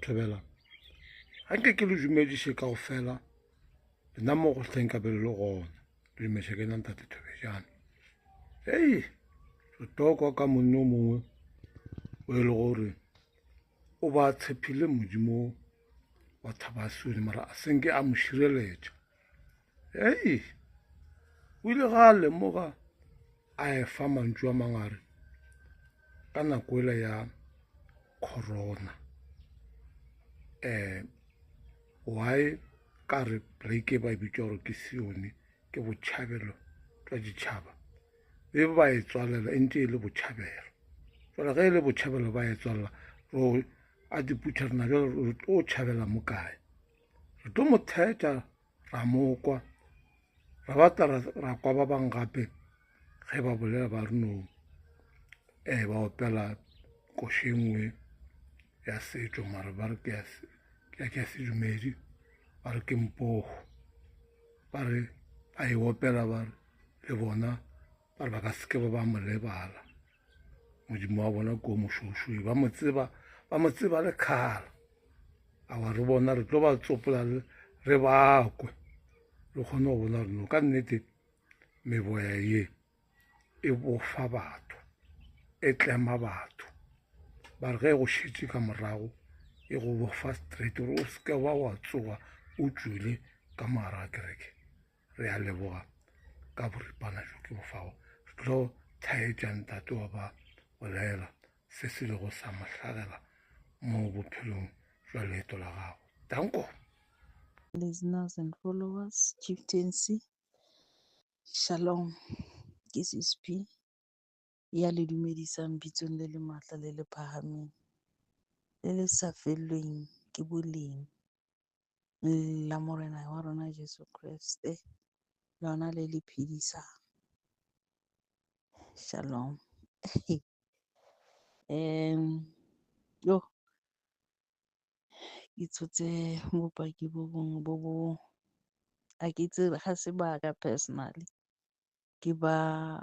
Thobela. Ga nke ke le dumediše kao fela lena mo go hleng ka be le le gona. Le dumeša ke nna ntate Thobejane. Hei, re tlo kwa ka monna o mongwe o e le gore o ba tshepile Modimo wa Thabasuni mara a senke a mo šireletša. Hei, o ile ga a lemoga a efa mantšu a mangwe a re ka nako ela ya corona why ka re break ba e bitša gore ke Sione ke botšhabelo jwa ditšhaba be ba e tswalela e ntse e le botšhabelo jale ge e le botšhabelo ba e tswalela ro a diputša rena jale re tlo tšhabela mo kae re tlo mo thetša ra mo kwa ra batla ra kwa ba bangwe gape ge ba bolela ba re no ba opela koša e nngwe ya setšo mara ba re ke ya sedumedi ba re ke mpogo ba re ba e opela ba re le bona ba re ba ka seke ba ba mo lebala modimo wa bona ko mošošoe ba mo tseba ba mo tseba le kgala awa re bona re tlo ba tsopola re bakwe re kgone go bona gore no ka nnete meboya ye e bofa batho e tlema batho ba re ge e go šetše ka morago e go bofa straight gore o seke wa wa tsoga o tšwele ka mogare ga kereke re a leboga ka boripana jo ke bofago re tlo thaetša ntate wa ba bolela se se lego sa mo hlagela mo bophelong jwa leeto la gago danko. Listeners and followers, Chieftaincy, Shalom, ke SSP ya le dumedisang bitsong le le matla le le phahameng le le sa fellweng ke boleng la Morena wa rona Jesu Kriste lona le le phedisang. Shalom. Yo ke tshotse bopaki bo bongwe bo bo a ke itse ga se baka personally ke ba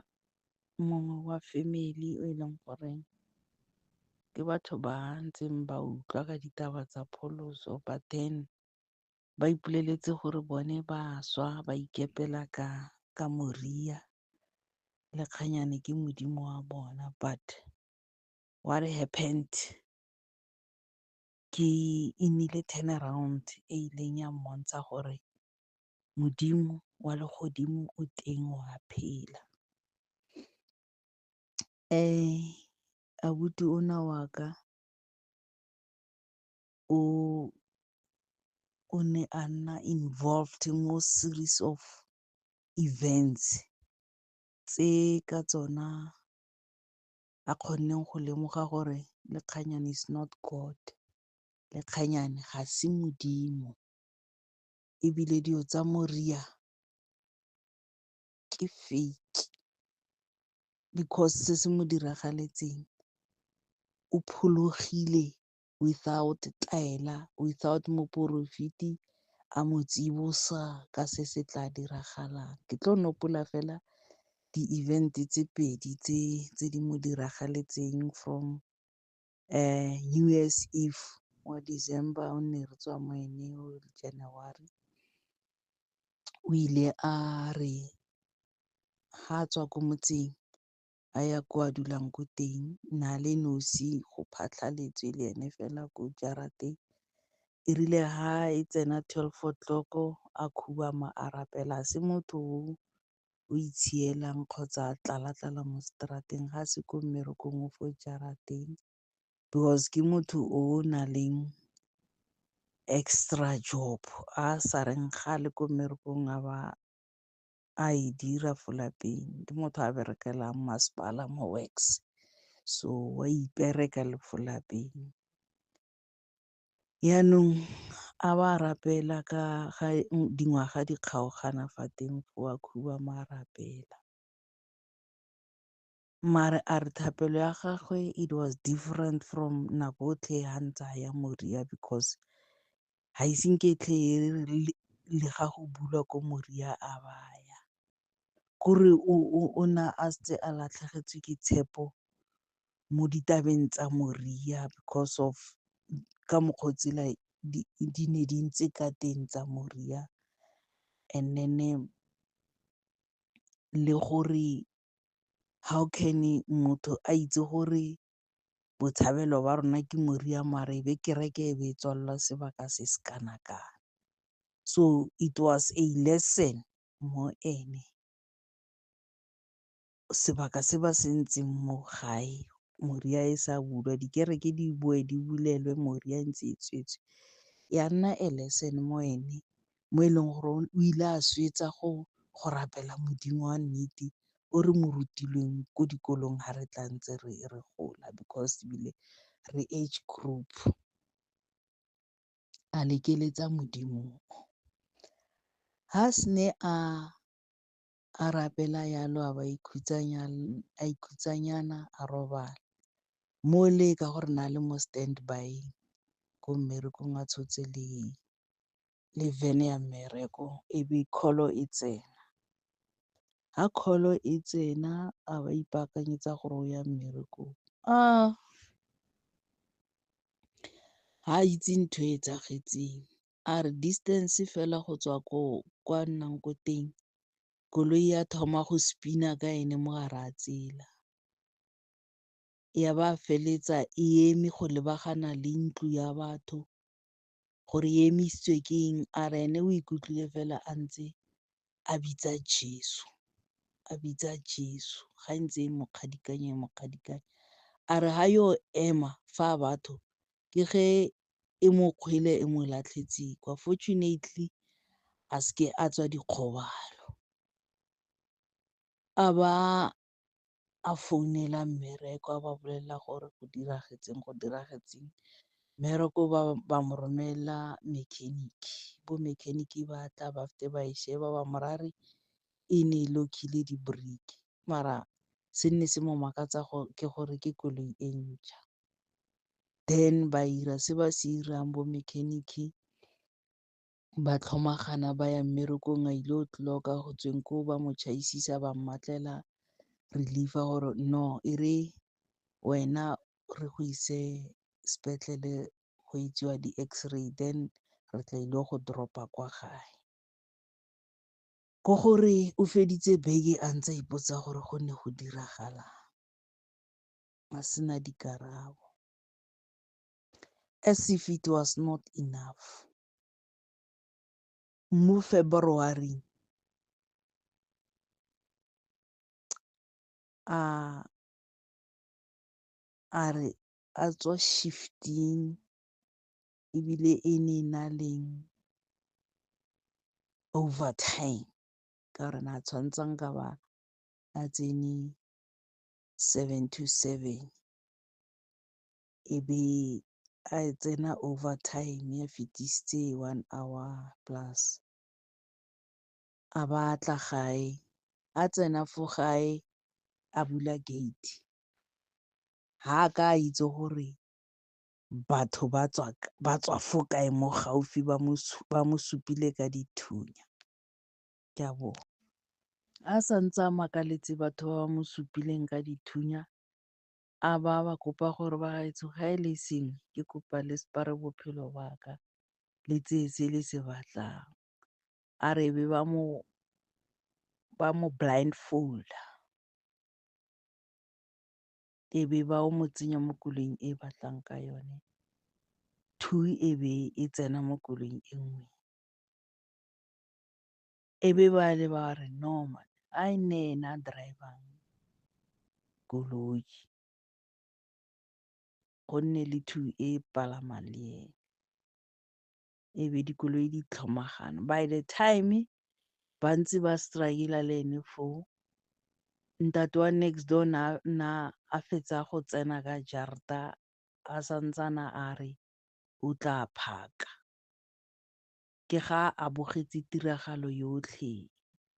mongwe wa family o e leng goreng ke batho ba ntseng ba utlwa ka ditaba tsa pholoso but then ba ipoleletse gore bone ba swa ba ikepela ka moria lekganyane ke modimo wa bona but what happened ke e nnile turnaround e ileng ya mmontsha gore modimo wa legodimo o teng wa phela. Abuti ona wa ka o ne a nna involved mo series of events tse ka tsona a kgonneng go lemoga gore lekganyane is not God, lekganyane ga se modimo ebile dilo tsa moria ke fake because se se mo diragaletseng o phologile without taela, without moporofeti a mo tsibosa ka se se tla diragalang. Ke tlo nopola fela di-event tse pedi tse di mo diragaletseng from New Year's Eve wa December o ne re tswa mo ene o January. O ile a re ga a tswa ko motseng a ya ko a dulang ko teng na le nosi go phatlhaletswe le ene fela ko jarateng. Erile ha e tsena 12 o'clock a khubama a rapela se motho o itshielang kgotsa a tlala-tlala mo strateng ga se ko mmerekong o fo jarateng because ke motho o na leng extra job a sa reng ga le ko mmerekong a ba a e dira fo lapeng ke motho a berekelang masepala mo works so wa ipereka le fo lapeng. Yaanong a ba rapela ka ga dingwaga di kgaogana fa teng fo a khubama a rapela. Mare a re thapelo ya gagwe it was different from nako otlhe ha ntse a ya moria because ha ise nke tlhe e re le ga go bulwa ko moria a baya. Kore o na a setse a latlhegetswe ke tshepo mo ditabeng tsa moria because of ka mokgwa o tsela di ne di ntse ka teng tsa Moria. And then le gore how can motho a itse gore botshabelo ba rona ke Moria mare e be kereke e be e tswalelwa sebaka se se kana-kana. So it was a lesson mo ene, sebaka se ba se ntseng mo gae Moria e sa bulwa, dikereke di boe di bulelwe Moria ntse e tswetswe, ya nna a lesson mo ene mo e leng gore o ile a swetsa go rapela Modimo wa nnete o re mo rutilweng ko dikolong ga re tla ntse re gola, because ebile re age group. A lekeletsa Modimo. Ha se ne a rapela yalo a ba a ikhutsanyana a robala. Mo le ka gore na le mo stand by ko mmerekong a tshotse le van ya mmereko e be call-o e tsena. Ha call-o e tsena a ba ipaakanyetsa gore o ya mmerekong. Ha itse ntho e etsagetseng, a re distance fela go tswa ko kwa nnang ko teng, koloi ya thoma go spin-a ka ene mo gare a tsela. Ya ba feletsa e eme go lebagana le ntlo ya batho, gore e emisitswe ke eng, a re ene o ikutlwile fela a ntse a bitsa Jeso, a bitsa Jeso, ga ntse e mo kgadikanya, e mo kgadikanya. A re ha yo ema fa batho, ke ge e mo kgwele e mo latlhetse kwa. Fortunately a seke a tswa dikgobalo. A ba a founela mmereko a ba bolelela gore go diragetseng, go diragetseng. Mmereko ba mo romela mechanic, bo mechanic ba tla ba fete ba e sheba ba mo raya re e ne e lock-ile di-brake, mara se nne se mo makatsa ke gore ke koloi e ntšha. Then ba 'ira se ba se 'irang bo mechanic, ba tlhomagana ba ya mmerekong a ile go clock-a, go tsweng koo ba mo tšhaisisa ba mmatlela reliever gore no e re wena re go ise sepetlele go etsiwa di-x-ray then re tla ile go drop-a kwa gae. Ko gore o feditse beke a ntse a ipotsa gore go ne go diragalang, a sena dikarabo. As if it was not enough, mo February a re a tswa shifting ebile e ne e na leng overtime, ka gore na tshwanetse nka ba a tsene 7 to 7, e be a tsena overtime ya fetisitse 1 hour plus. A ba tla gae, a tsena fo gae a bula gate, ha ka a itse gore batho ba tswa fo kae mo gaufi ba mo supile ka dithunya. Ke a boga. A santse a makaletse batho ba ba mo supileng ka dithunya, a ba ba kopa gore ba gaetsho ga e le sengwe ke kopa le spare bophelo ba ka, le tseye se le se batlang. A re be ba mo blindfold-a, e be ba o mo tsenya mo koloing e batlang ka yone, two e be e tsena mo koloing e nngwe. E be ba le ba re no man, a e nne ena a drive-ang koloi, go nne le two e palamang le ene. E be dikoloi di tlhomagana. By the time ba ntse ba struggle-a le ene foo, ntate wa next door na a fetsa go tsena ka jarta a santsana a re o tla phaka. Ke ga a bogetse tiragalo yotlhe,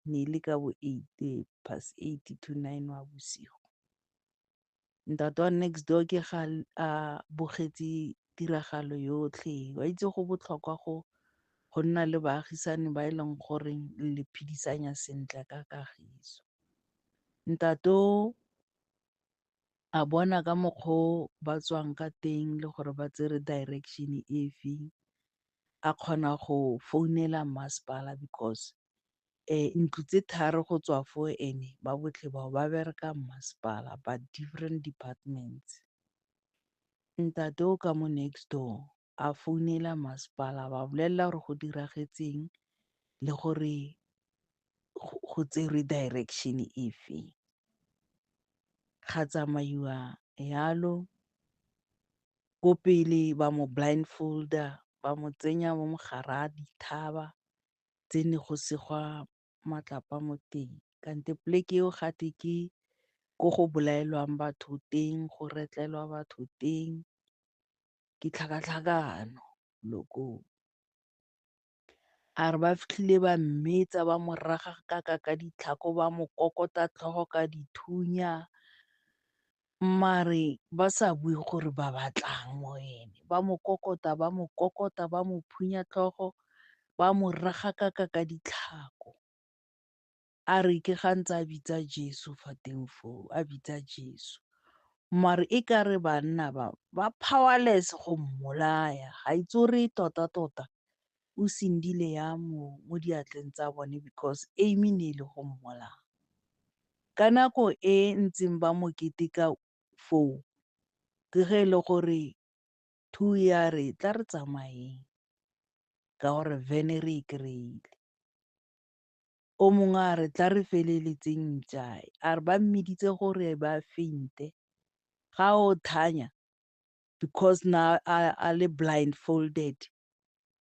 ne e le ka bo 8 past 8 to 9 wa bosigo. Ntate wa next door ke ga a bogetse tiragalo yotlhe. Wa itse go botlhokwa go nna le baagisane ba e leng gore le phedisanya sentle ka kagiso. Ntate o A bona ka mokgwa o ba tswang ka teng le gore ba tsere direction e feng a kgona go founela masepala because ntlo tse tharo go tswa fo ene ba botlhe bao ba bereka masepala but different departments. Ntate o ka mo next door a founela masepala ba bolelela gore go diragetseng le gore go tserwe direction e feng. Ga tsamaiwa yalo ko pele ba mo blindfold-a ba mo tsenya mo mogare a dithaba tse ne go segwa matlapa mo teng, kante poleke eo gate ke ko go bolaelwang batho teng, go retelelwa batho teng, ke tlhakatlhakano golo koo. A re ba fitlhile ba mmetsa ba mo ragakaka ka ditlhako ba mo kokota tlhogo ka dithunya mare ba sa bue gore ba batlang mo ene, ba mo kokota ba mo kokota ba mo phunya tlhogo ba mo ragakaka ka ditlhako. A re ke ga ntse a bitsa Jeso fa teng foo a bitsa Jeso mare e kare banna ba ba powerless go mmolaya ga itse gore tota-tota o sindile yang mo diatleng tsa bone because aim ne e le go mmolaya. Ka nako e ntseng ba mo keteka foo ke ge e le gore two ya re tla re tsamayeng ka gore van-e re e kry-ile. O mongwe a re tla re feleletseng ntša e, a re ba mmiditse gore ba faint-e ga o thanya because na a le blindfolded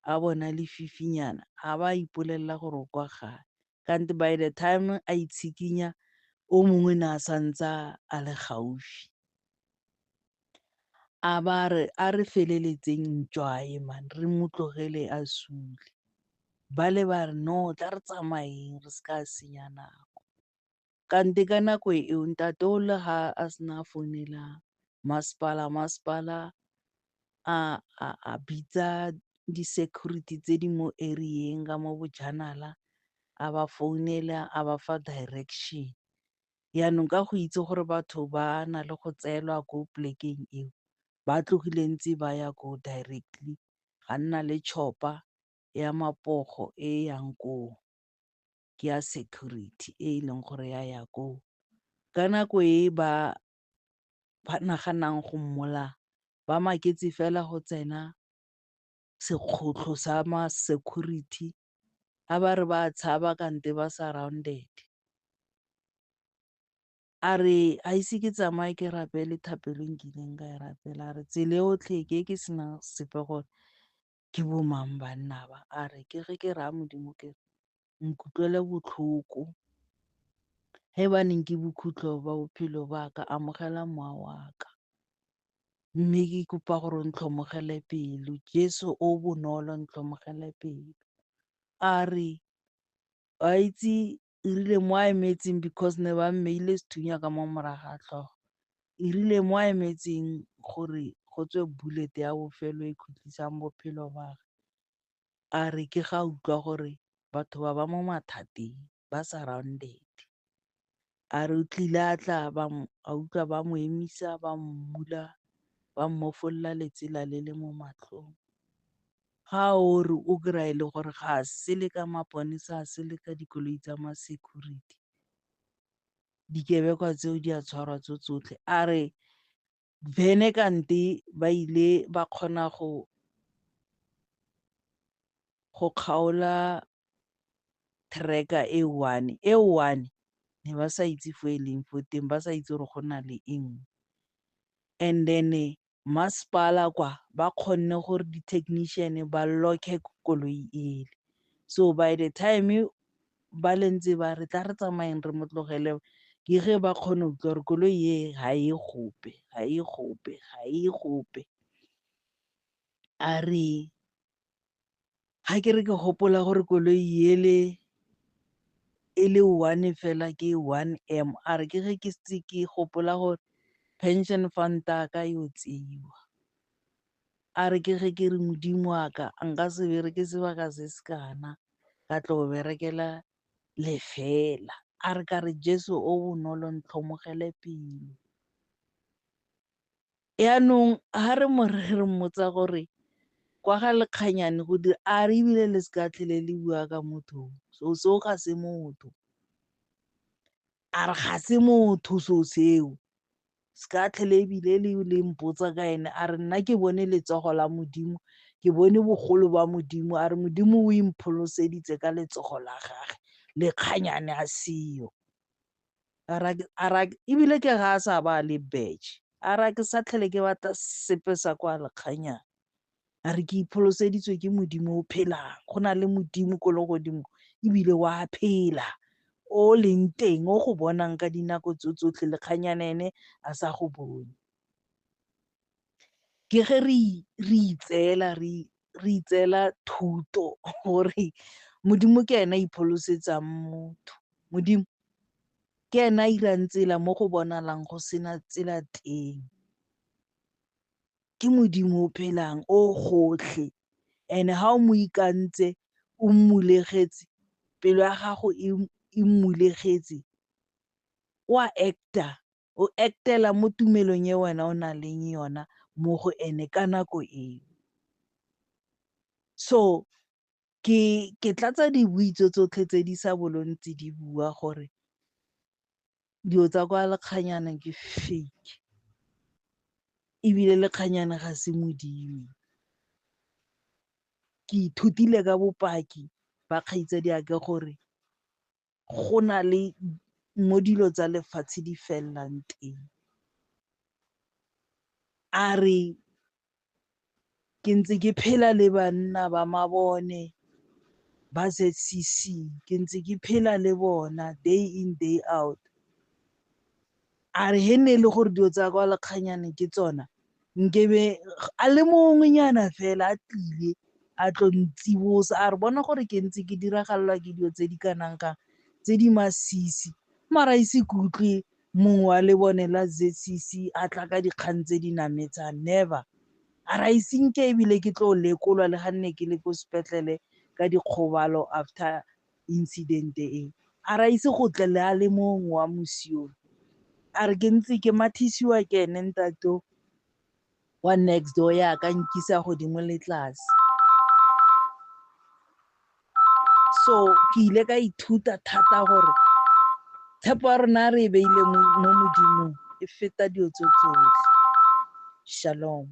a bona lefifinyana a ba ipolelela gore o kwa gae kante by the time a itshikinya o mongwe ne a santse a le gaufi. A ba re a re feleletseng ntšwa e man re mo tlogele a sule. Ba le ba re no tla re tsamayeng re seka senya nako. Kante ka nako eo ntate o le ga a sena a founela masepala, masepala a bitsa di-security tse di mo area-eng ka mo bojanala a ba founela a ba fa direction. Yanong ka go itse gore batho ba na le go tseelwa ko polekeng eo ba tlogile ntse ba ya ko directly ga nna le chopper ya mapogo e yang koo ke ya security e e leng gore ya ya koo. Ka nako e ba naganang go mmolaya ba maketse fela go tsena sekgotlho sa ma security a ba re ba tshaba kante ba surrounded. A re a ise ke tsamaye ke rapele thapelo e nkileng ka e rapela a re tsela yotlhe ke ke sena sepe gore ke bo mang banna ba, a re ke ge ke raya Modimo ke re nkutlwele botlhoko ge baneng ke bokhutlo ba bophelo ba ka amogela mowa wa ka mme ke kopa gore o ntlhomogele pelo Jeso o bonolo ntlhomogele pelo. A re a itse erile mo a emetseng because ne ba mmeile sethunya ka mo morago ga tlhogo erile mo a emetseng gore go tswe bullet ya bofelo e khutlisang bophelo ba gage a re ke ga utlwa gore batho ba ba mo mathateng ba surrounded. A re o tlile a tla a utlwa ba mo emisa ba mmula ba mmofolola letsela le le mo matlhong. Ga o re o kry-a e le gore ga a sele ka maponesa a sele ka dikoloi tsa ma security dikebekwa tseo di a tshwarwa tso tsotlhe. A re van-e kante ba ile ba kgona go kgaola tracker e one, e one ne ba sa itse fo e leng fo teng ba sa itse gore go na le e nngwe. And then masepala kwa ba kgonne gore di-technician ba lock-e koloi ele so by the time ba le ntse ba re tla re tsamayeng re mo tlogele ke ge ba kgone go utlwa gore koloi e ga e gope, ga e gope, ga e gope. A re ga ke re ke gopola gore koloi ele e le one fela ke one M a re ke ge ke setse ke gopola gore pension fund ya ka yo tseiwa. A re ke ge ke re Modimo wa ka nka se bereke sebaka se se kana ka tlo berekela lefela. A re ka re Jeso o bonolo ntlhomogele pelo. Yaanong ha re mo re mmotsa gore kwa ga lekganyane go dira a re ebile le seka tlhele le bua ka motho so seo ga se motho. A re ga se motho so seo seka tlhele ebile le mpotsa ka ene a re nna ke bone letsogo la Modimo ke bone bogolo ba Modimo a re Modimo o impholoseditse ka letsogo la gage lekganyane a seo. Ebile ke ga a sa ba le badge a re ke sa tlhele ke batla sepe sa kwa lekganyane a re ke ipholoseditswe ke Modimo o phelang go na le Modimo ko legodimo ebile wa phela o leng teng o go bonang ka dinako tso tsotlhe lekganyane ene a sa go bone. Ke ge re itseela thuto gore Modimo ke ena a ipholosetsang motho. Modimo ke ena a irang tsela mo go bonalang go sena tsela teng. Ke Modimo o phelang o gotlhe and ha o mo ikantse o mmulegetse pelo ya gago e mmulegetse o a acta o actela mo tumelong e wena o nang leng yona mo go ene ka nako eo. So ke tlatsa dibui tse tsotlhe tse di sa bolong tse di bua gore dilo tsa kwa lekganyane ke fake ebile lekganyane ga se Modimo. Ke ithutile ka bopaki ba kgaitsadi ake gore go na le mo dilo tsa lefatshe di fellang teng. A re ke ntse ke phela le banna ba mabone ba ZCC ke ntse ke phela le bona day in day out. A re he ne e le gore dilo tsa kwa lekganyane ke tsona nkebe a le mongwenyana fela a tlile a tlo ntsibosa a re bona gore ke ntse ke diragalelwa ke dilo tse di kanang kang tse di masisi mara ise ke utlwe mongwe wa lebone la ZCC a tla ka dikgang tse di nametsang never. A re a ise nke ebile ke tlo lekolwa le ga nne ke le ko sepetlele ka dikgobalo after incident e. A re a ise go tle le a le mongwe wa mosione. A re ke ntse ke mathisiwa ke ene ntate wa next door ya ka nkisa godimo le tlase. So ke ile ka ithuta thata gore tshepo ya rona re e beile mo Modimong e feta dilo tse tsotlhe. Shalom.